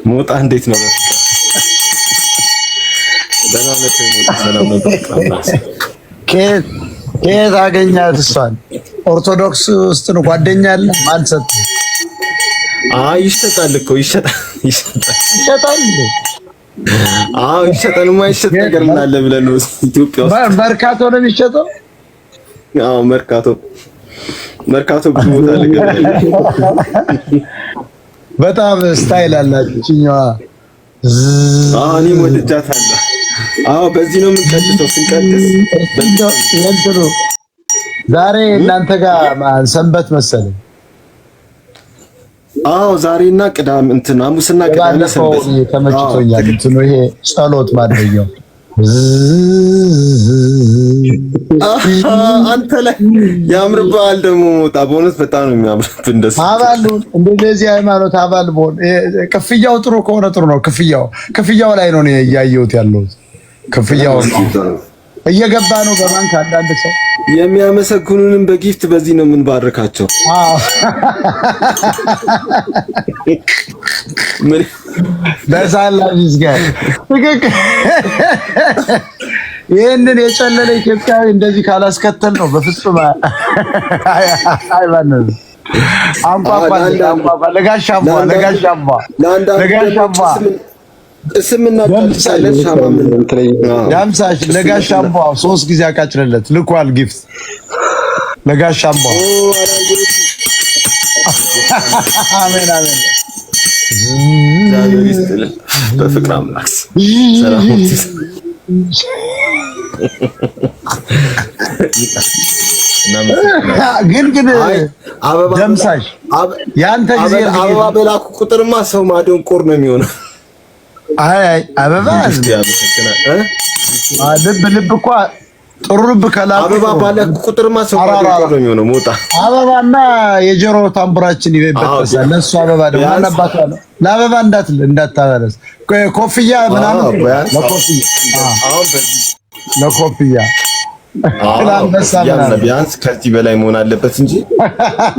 ሞጣ እንዴት ነው? ደህና ነህ? ሞጣ ሰላም ነው? ከየት ከየት አገኛት? እሷን ኦርቶዶክስ ውስጥ ነው ጓደኛ አለ ማን ሰጠህ? አይ ይሸጣል እኮ ይሸጣል፣ ይሸጣል፣ ይሸጣል። አዎ ይሸጣል። የማይሸጥ ነገር ምን አለ ብለህ ነው? ኢትዮጵያ ውስጥ መርካቶ ነው የሚሸጠው። አዎ መርካቶ፣ መርካቶ ብዙ ቦታ አለ ገበያ። በጣም style አላት ይችኛዋ። አዎ እኔም ወድጃታለሁ። አዎ በዚህ ነው የምንቀድሰው። ስንቀድስ እንትኑ ዛሬ እናንተ ጋር ሰንበት መሰለኝ። አዎ ዛሬና ቅዳሜ እንትን ሐሙስና ቅዳሜ ሰንበት ተመችቶኛል። እንትኑ ይሄ ጸሎት ማድረጊያው አንተ ላይ ያምርብሃል ደግሞ ሞጣ፣ በእውነት በጣም ነው የሚያምርብህ። እንደሱ አባል እንደዚህ ሃይማኖት አባል ብሆን ክፍያው ጥሩ ከሆነ ጥሩ ነው። ክፍያው ክፍያው ላይ ነው እያየሁት ያለሁት። ክፍያው እየገባ ነው በባንክ አንዳንድ ሰው የሚያመሰግኑንም በ gift በዚህ ነው የምንባርካቸው። አዎ ምን በሳላ ይዝጋል። ትክክል። ይህንን የጨለለ ኢትዮጵያዊ እንደዚህ ካላስከተል ነው በፍጹም አይባንም። አንቋቋ አንቋቋ ለጋሽ አምቧ ለጋሽ አምቧ ለጋሽ አምቧ ጭስም እናቃጭሳለን። ሻማ ምን ዳምሳሽ ለጋሽ አምቧ 3 ጊዜ አቃጭለለት ልኳል። gift ለጋሽ አምቧ። አሜን አሜን። እግዚአብሔር ይስጥልን። በፍቅር አምላክ ሰላም። ግን ግን ደምሳሽ ያንተ ጊዜ አበባ በላኩ ቁጥርማ ሰው ማደንቆር ነው የሚሆነው። አይ አይ አበባ ልብ ልብ እኮ ጥሩ ልብ ከላኩ አበባ ባላኩ ቁጥርማ ሰው ማደንቆር ነው የሚሆነው። ሞጣ አበባና የጆሮ ታምቡራችን ይበጠሳል። ለእሱ አበባ ደግሞ አናባቷ ነው። ለአበባ እንዳታበለስ ኮፍያ ምናምን ለኮፍያ ለኮፍያ ለአንበሳ ምናምን ቢያንስ ከዚህ በላይ መሆን አለበት እንጂ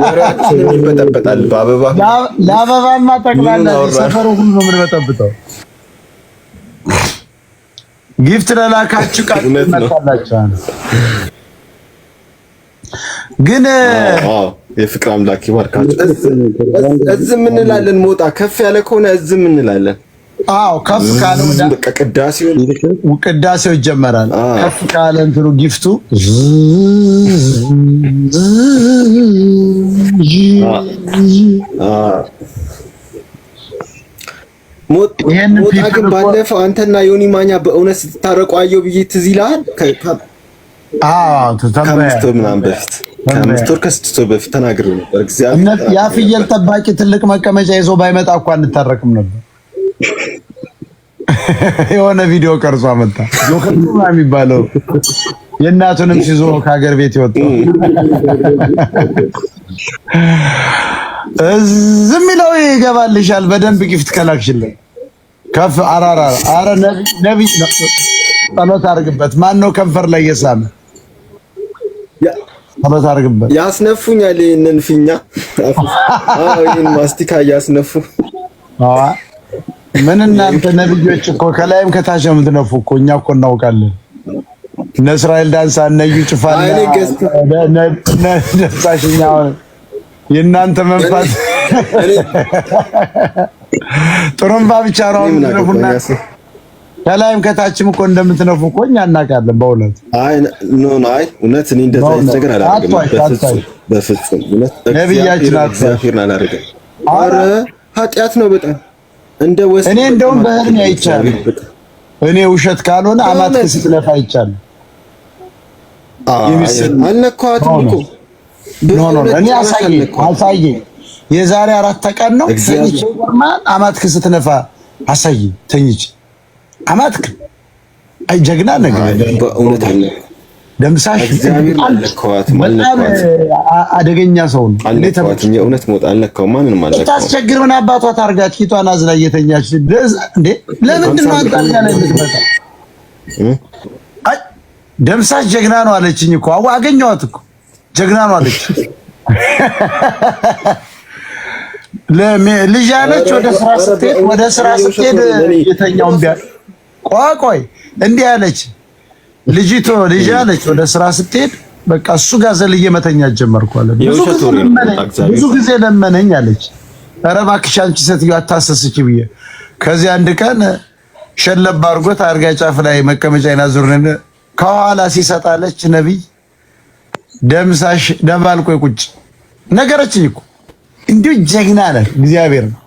ወሬያችን ይበጠበጣል። በአበባ ለአበባማ ጠቅላላ ሰፈሩ ሁሉ ነው የምንበጠብጠው። gift ለላካችሁ ቃል ትመጣላችሁ። ግን የፍቅር አምላክ ይባርካችሁ። እዝም እንላለን። ሞጣ ከፍ ያለ ከሆነ እዝም እንላለን። አዎ ከፍ ካለ በቃ ቅዳሴው ቅዳሴው ይጀመራል። ከፍ ካለ እንትኑ gift ኡ ሞጣ ግን ባለፈው አንተና ዮኒ ማኛ በእውነት ስትታረቁ አየሁ ብዬ ትዝ ይልሃል? ከ5 ወር ምናምን በፊት ከ5 ወር ከ6 ወር በፊት ተናግሬው ነበር። እግዚአብሔር ያ ፍየል ጠባቂ ትልቅ መቀመጫ ይዞ ባይመጣ እኮ አንታረቅም ነበር። የሆነ ቪዲዮ ቀርጾ አመጣ። ጆከር የሚባለው የእናቱንም ሲዞ ከሀገር ቤት የወጣው ዝም ይለው ይገባልሻል። በደንብ gift ከላክሽልን ከፍ አራራ አረ ነብይ ጸሎት አድርግበት። ማን ነው ከንፈር ላይ የሳመ? ጸሎት አድርግበት። ያስነፉኛል። ይሄንን ፊኛ አዎ፣ ይሄን ማስቲካ እያስነፉ። አዎ ምን እናንተ ነብዮች እኮ ከላይም ከታች ነው የምትነፉ እኮ። እኛ እኮ እናውቃለን። እነ እስራኤል ዳንሳ እነ እዩ ጩፋና ደሳሽኛ የእናንተ መንፋት ጥሩምባ ብቻ ነው የምትነፉና ከላይም ከታችም እኮ እንደምትነፉ እኮ እኛ እናውቃለን። በእውነት አይ no no፣ አይ እውነት እኔ እንደዛ አይነት ነገር አላደርግም። በፍጹም በፍጹም። እውነት ነብያችን እግዚአብሔርን አላደርግም። ኧረ ኃጢአት ነው በጣም እንደ ወስ እኔ እንደውም በህልሜ አይቻለሁ። እኔ ውሸት ካልሆነ አማትክ ስትለፋ አይቻለሁ። አልነካኋትም እኮ no no፣ እኔ አሳየኝ አሳየኝ። የዛሬ 4 ቀን ነው ተኝቼ ይገርማል። አማትክ ስትነፋ አሳየኝ ተኝቼ አማትክ። አይ ጀግና ነገር በእውነት አለ ደምሳሽ እግዚአብሔር አልነካኋትም። በጣም አደገኛ ሰው ነው። አልነካኋትም። የእውነት ሞጣ አልነካሁም። ማንንም አልነካሁም። ታስቸግር ምን አባቷ ታርጋች ኪቷን አዝላ እየተኛች እንዴ? ለምንድን ነው አንተ አልጋ ላይ የምትመጣ? አይ ደምሳሽ ጀግና ነው አለችኝ እኮ አገኘኋት እኮ ጀግና ነው አለች። ልጅ አለች። ወደ ስራ ስትሄድ ወደ ስራ ስትሄድ የተኛውን ቢያ ቆይ ቆይ እንዲህ አለች ልጅቶ ልጅ አለች። ወደ ስራ ስትሄድ በቃ እሱ ጋር ዘልዬ መተኛት ጀመርኩ አለ። ብዙ ጊዜ ለመነኝ አለች። ኧረ እባክሽ አንቺ ሴትዮ አታሰስች ብዬ ከዚህ አንድ ቀን ሸለብ አድርጎት አልጋ ጫፍ ላይ መቀመጫዬን አዙርን ከኋላ ሲሰጣለች ነቢይ ደምሳሽ ደባልቆ ቁጭ ነገረችኝ እኮ እንዲሁ ጀግና ነህ። እግዚአብሔር ነው።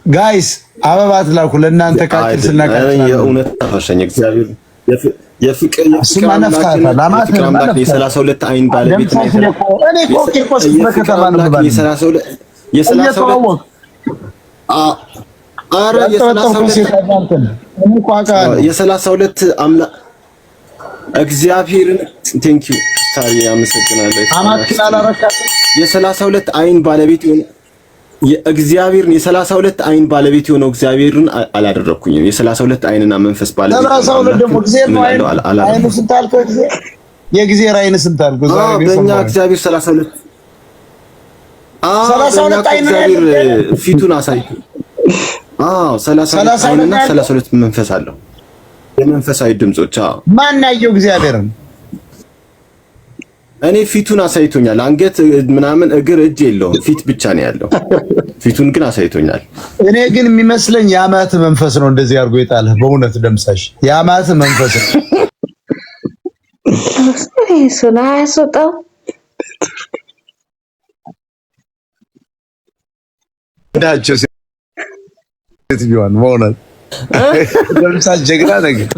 Guys አበባ አትላኩ። ለእናንተ ቃጭል ስናቃጭል የእውነት ታፈሸኝ እግዚአብሔር የፍቅር አምላክ የሰላሳ ሁለት አይን ባለቤት ነው። እኔ እኮ ቂርቆስ ክፍለ ከተማ ነው የሰላሳ ሁለት አምላክ እግዚአብሔርን thank you ሳሪ አመሰግናለሁ። የ32 አይን ባለቤት የሆነ የእግዚአብሔርን የ32 አይን ባለቤት የሆነው እግዚአብሔርን አላደረኩኝም። የ32 አይንና መንፈስ ባለቤት 32 ደግሞ እግዚአብሔር ነው። አይኑ ስንት አልከው? የእግዚአብሔር አይን ስንት አልከው? በእኛ እግዚአብሔር 32 32 አይን እግዚአብሔር ፊቱን አሳይቶ፣ አዎ፣ 32 አይንና 32 መንፈስ አለው። የመንፈሳዊ ድምጾች። አዎ። ማን ያየው እግዚአብሔርን? እኔ ፊቱን አሳይቶኛል። አንገት ምናምን እግር እጅ የለውም፣ ፊት ብቻ ነው ያለው። ፊቱን ግን አሳይቶኛል። እኔ ግን የሚመስለኝ የአማት መንፈስ ነው እንደዚህ አድርጎ የጣለህ። በእውነት ደምሳሽ የአማት መንፈስ ነው። እሱን አያስወጣው። እንዳቸው ሴትዮዋን በእውነት ደምሳሽ ጀግና ነገር።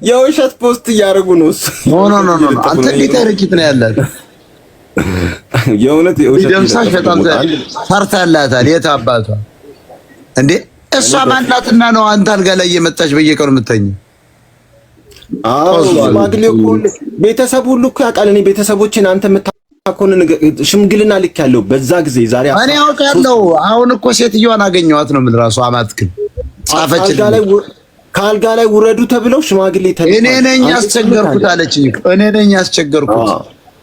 የውሸት post እያደረጉ ነው። እሱ No, no, no, no፣ አንተ እንዴት ርቂት ነው ያላት? የእውነት የውሸት ደምሳሽ በጣም ፈርታላታል። የት አባቷ እንዴ! እሷ ማናትና ነው አንተ አልጋ ላይ እየመጣች በየቀኑ የምተኛው? አዎ፣ ሽማግሌው እኮ ቤተሰብ ሁሉ እኮ ያውቃል። እኔ ቤተሰቦችን አንተ የምታውቀውን ሽምግልና ልክ ያለው በዛ ጊዜ ዛሬ እኔ አውቃለሁ። አሁን እኮ ሴትዮዋን አገኘኋት ነው የምልህ። እራሱ አማት ግን ጻፈችልኝ። ከአልጋ ላይ ውረዱ ተብለው ሽማግሌ ተልኳል። እኔ ነኝ ያስቸገርኩት አለችኝ። እኔ ነኝ ያስቸገርኩት።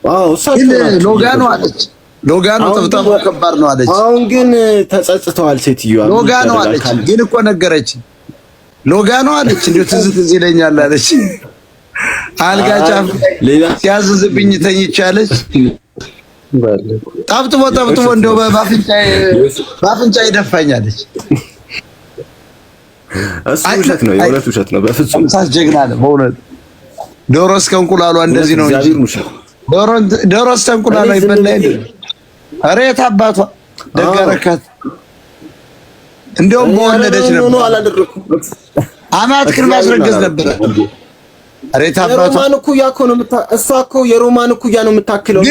አዎ፣ እሳቸው ናቸው። ሎጋኖ አለች። ሎጋኖ ጥብጠባ ከባድ ነው አለች። አሁን ግን ተጸጽተዋል ሴትዮዋ። ሎጋኖ አለች። ግን እኮ ነገረች። ሎጋኖ አለች። እንዲሁ ትዝ ትዝ ይለኛል አለች። አልጋ ጫፍ ሲያዝዝብኝ ተኝቼ አለች። ጠብጥቦ ጠብጥቦ እንደው በአፍንጫዬ ይደፋኝ አለች። እሱ ውሸት ነው፣ የእውነት ውሸት ነው። በፍጹም ሳስ ጀግና ነው በእውነት። ዶሮ እስከ እንቁላሏ እንደዚህ ነው እንጂ ዶሮ እስከ እንቁላሏ ይበላ የለ። ኧረ የት አባቷ ደግ አደረካት። እንደውም በወለደች ነበር። አማት ግን ማስረገዝ ነበር። ኧረ የት አባቷ የሮማን እኩያ እኮ ነው። እሷ እኮ የሮማን እኩያ ነው የምታክለው።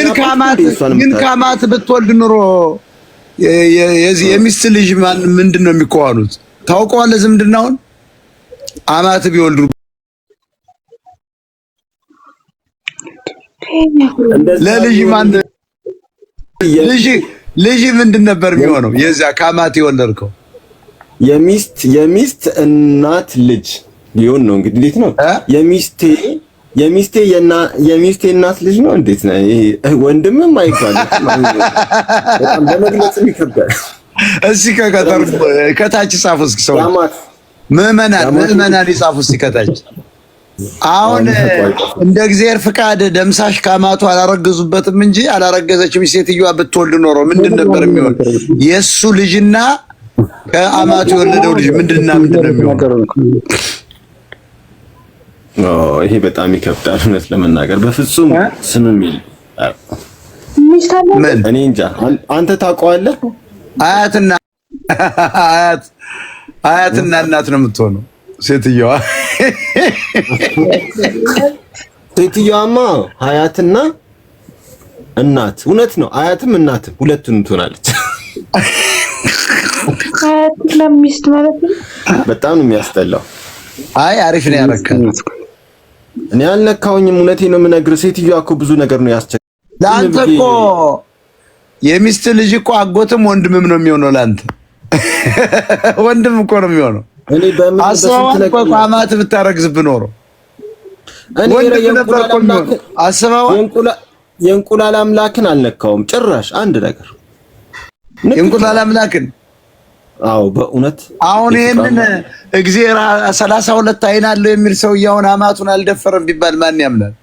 ግን ከአማት ብትወልድ ኑሮ የዚህ የሚስት ልጅ ማን ምንድን ነው የሚከዋኑት? ታውቀዋለህ ዝምድናውን? አማት ቢወልዱ ለልጅ ማን ልጅ ልጅ ምንድን ነበር የሚሆነው? የዚያ ከአማት የወለድከው የሚስት እናት ልጅ ሊሆን ነው እንግዲህ። እንዴት ነው የሚስቴ የሚስቴ የና የሚስቴ እናት ልጅ ነው። እንዴት ነው ይሄ? ወንድምም አይባልም። በጣም ለመግለጽም ይከብዳል። እስኪ ከቀጠር ከታች ጻፉ እስኪ ሰው ምዕመናን ይጻፉ እስኪ ከታች። አሁን እንደ እግዚአብሔር ፍቃድ ደምሳሽ ካማቱ አላረገዙበትም እንጂ አላረገዘችም። ሴትዮዋ ብትወልድ ኖሮ ምንድን ነበር የሚሆን? የእሱ ልጅና ከአማቱ የወለደው ልጅ ምንድንና ምንድን ነው የሚሆነው? ይሄ በጣም ይከብዳል። እውነት ለመናገር በፍጹም ስምም የለም። ምን እኔ እንጃ። አንተ ታውቀዋለህ? አያትና አያት አያትና እናት ነው የምትሆነው ሴትየዋ። ሴትየዋማ አያትና እናት እውነት ነው። አያትም እናትም ሁለቱንም ትሆናለች። አያትና ሚስት ማለት ነው። በጣም ነው የሚያስጠላው። አይ አሪፍ ነው ያረካል። እኔ አልነካሁኝም። እውነቴን ነው የምነግርህ። ሴትዮዋ እኮ ብዙ ነገር ነው ያስቸ ለአንተ እኮ የሚስት ልጅ እኮ አጎትም ወንድምም ነው የሚሆነው። ለአንተ ወንድም እኮ ነው የሚሆነው። እኔ በምን አስበዋል እኮ አማት ብታረግዝብህ ኖሮ ወንድም ነበር እኮ የሚሆነው። አስበዋል። የእንቁላል አምላክን አልነካውም ጭራሽ አንድ ነገር። የእንቁላል አምላክን? አዎ፣ በእውነት። አሁን ይሄንን እግዚአብሔር 32 አይን አለው የሚል ሰውዬ አሁን አማቱን አልደፈረም ቢባል ማን ያምናል?